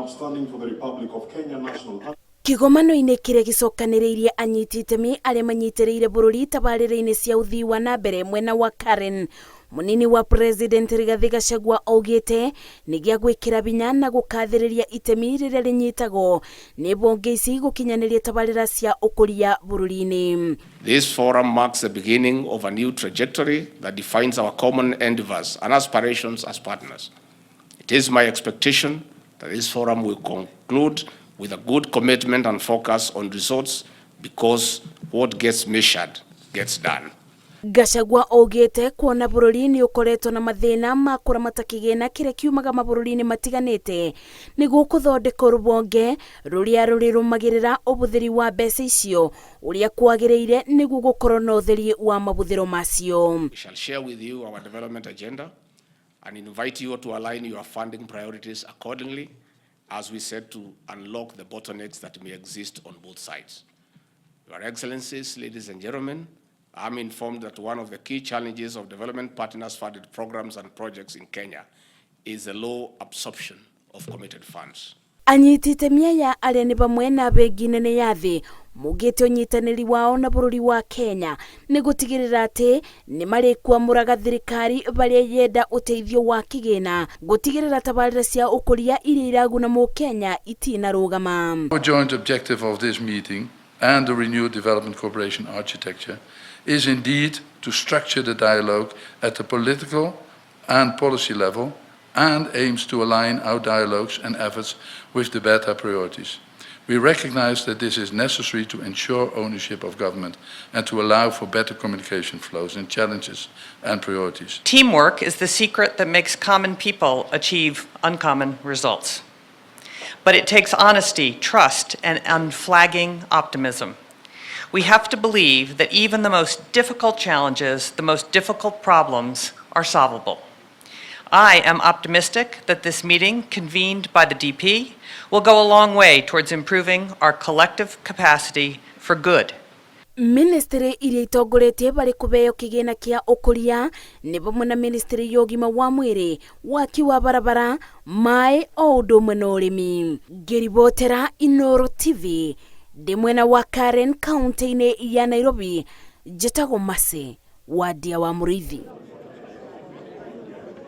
Standing for the Republic of Kenya National Kĩgomano-inĩ kĩrĩa gĩcokanĩrĩirie anyiti itemi arĩa manyitĩrĩire bũrũri tabarĩra-inĩ cia ũthii wa na mbere mwena wa Karen, mũnini wa President Rigathĩ Gachagua augĩte nĩ gĩa gwĩkĩra binya na gũkathĩrĩria itemi rĩrĩa rĩnyitagwo nĩ mbunge ici gũkinyanĩria tabarĩra cia ũkũria bũrũri-inĩ. This forum marks the beginning of a new trajectory that defines our common endeavors and aspirations as partners. It is my expectation that this forum will conclude with a good commitment and focus on results, because what gets measured gets done. Gachagua augĩte kuona bũrũri nĩ ũkoretwo na mathĩna ma kũramata kĩgĩna kĩrĩa kiumaga mabũrũri-inĩ matiganĩte nĩguo kũthondeka rũhonge rũrĩa rũrĩrũmagĩrĩra ũhũthĩri wa mbeca icio ũrĩa kwagĩrĩire nĩguo gũkorwo na ũtheri wa mahũthĩro macio. We shall share with you our development agenda and invite you to align your funding priorities accordingly as we set to unlock the bottlenecks that may exist on both sides. Your Excellencies, ladies and gentlemen, I'm informed that one of the key challenges of development partners funded programs and projects in Kenya is the low absorption of committed funds. Anyiti itemi aya arĩa nĩ bamwe na bengi nene ya thĩ maugĩte ũnyitanĩri wao na bũrũri wa Kenya nĩ gũtigĩrĩra atĩ nĩ marĩkwamũraga thirikari barĩa yenda ũteithio wa kĩgĩna gũtigĩrĩra tabarĩra cia ũkũria iria iraguna mũkenya itinarũgama. Our joint objective of this meeting and the renewed development cooperation architecture is indeed to structure the dialogue at the political and policy level and aims to align our dialogues and efforts with the better priorities. We recognize that this is necessary to ensure ownership of government and to allow for better communication flows and challenges and priorities. Teamwork is the secret that makes common people achieve uncommon results. But it takes honesty, trust, and unflagging optimism. We have to believe that even the most difficult challenges, the most difficult problems, are solvable. I am optimistic that this meeting, convened by the DP, will go a long way towards improving our collective capacity for good. Ministry iria itongoretie bari kubeo kigina kia ukuria ni bamwe na ministry ya ũgima wa mwĩrĩ, waki wa barabara, maĩ o ũndũ ũmwe na ũrĩmi. Ngĩribotera Inoro TV ndĩ mwena wa Karen, kaunti-inĩ ya Nairobi, njĩtagwo Mercy Wandia wa Mũrĩithi.